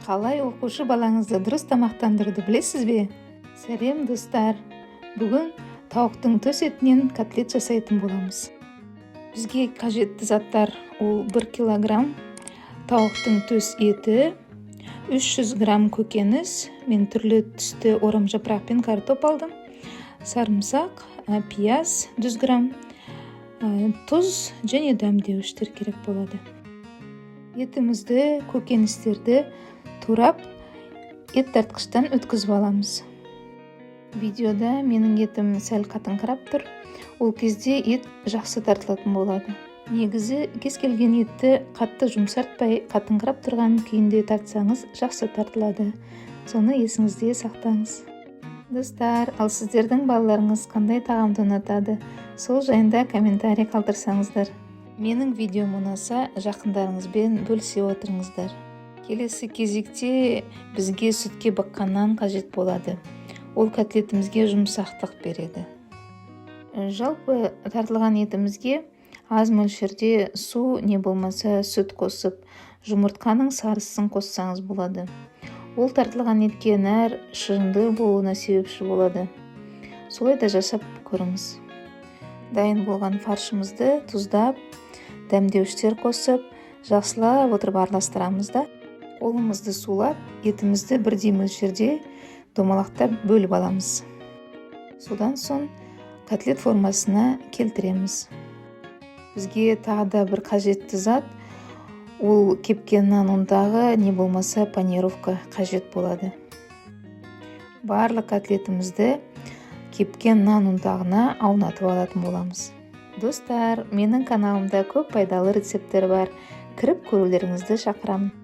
Қалай оқушы балаңызды дұрыс тамақтандыруды білесіз бе? Сәлем, достар! Бүгін тауықтың төс етінен котлет жасайтын боламыз. Бізге қажетті заттар: ол 1 килограмм тауықтың төс еті, 300 грамм көкөніс, мен түрлі түсті орам жапырақ пен картоп алдым, сарымсақ, пияз 100 грамм, тұз және дәмдеуіштер керек болады. Етімізді, көкөністерді турап, ет тартқыштан өткізіп аламыз. Видеода менің етім сәл қатыңқырап тұр, ол кезде ет жақсы тартылатын болады. Негізі кез келген етті қатты жұмсартпай, қатыңқырап тұрған күйінде тартсаңыз, жақсы тартылады. Соны есіңізде сақтаңыз, достар. Ал сіздердің балаларыңыз қандай тағамды ұнатады, сол жайында комментарий қалдырсаңыздар. Менің видеом ұнаса, жақындарыңызбен бөлісе отырыңыздар. Келесі кезекте бізге сүтке быққан нан қажет болады. Ол котлетімізге жұмсақтық береді. Жалпы тартылған етімізге аз мөлшерде су не болмаса сүт қосып, жұмыртқаның сарысын қоссаңыз болады. Ол тартылған етке нәр, шырынды болуына себепші болады. Солай да жасап көріңіз. Дайын болған фаршымызды тұздап, дәмдеуіштер қосып, жақсылап отырып араластырамыз да, қолымызды сулап, етімізді бірдей мөлшерде домалақтап бөліп аламыз. Содан соң котлет формасына келтіреміз. Бізге тағы да бір қажетті зат, ол кепкен нан ұнтағы не болмаса панировка қажет болады. Барлық котлетімізді кепкен нан ұнтағына аунатып алатын боламыз. Достар, менің каналымда көп пайдалы рецепттер бар, кіріп көрулеріңізді шақырамын.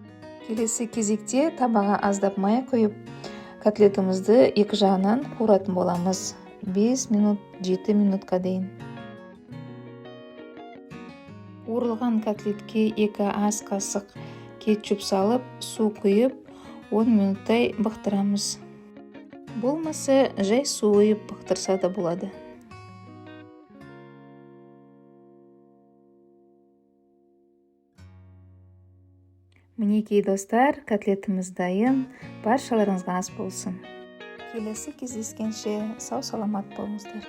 Келесі кезекте табаға аздап май құйып, котлетімізді екі жағынан қуыратын боламыз 5 минут, 7 минутқа дейін. Қуырылған котлетке 2 ас қасық кетчуп салып, су құйып, 10 минуттай бықтырамыз. Болмаса жай су құйып бықтырса да болады. Мінекей, достар, котлетіміз дайын. Баршаларыңызға ас болсын! Келесі кездескенше сау саламат болыңыздар!